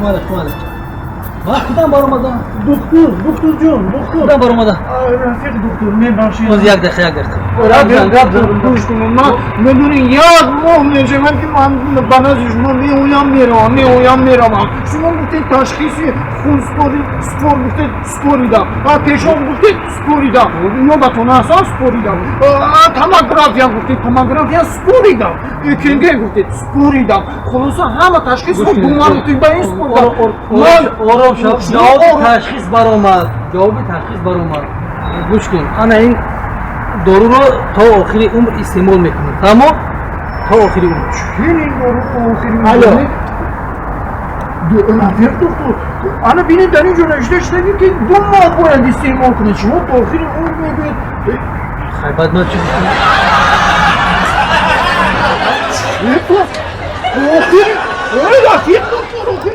Малаш, малаш. Ман худам баромадам. Духтур, духтурҷон, духтур. Худам баромадам. Рафиқ духтур, мебахшед. Боз як дақиқа, як дақиқа. Рафиқ духтур, гӯш кунед. Ман медонӣ, як моҳ мешавад, ки ман ба назди шумо меоям, меравам, меоям, меравам. Шумо гуфтед, ташхиси хун спор, гуфтед, споридам. Пешоб гуфтед, споридам. Ёдатон аст, споридам. Томография гуфтед, томография споридам. ЭКГ гуфтед, споридам. Хулоса, ҳама ташхисро ду маротиба ин споридам. Ором шав. Ҷавоби ташхис баромад, ҷавоби ташхис баромад. Гӯш кун, ана ин доруро то охири умр истеъмол мекунӣ, тамом, то охири умр. Чин ин дору охири Алло. Рафиқ духтур, ана бинед, дар ин ҷо навишта шуда, ки 2 моҳ бояд истеъмол кунед. Шумо то охири умр мегӯед. Хай, баъд ман чӣ гуфтам? Охири, рафиқ духтур, охири.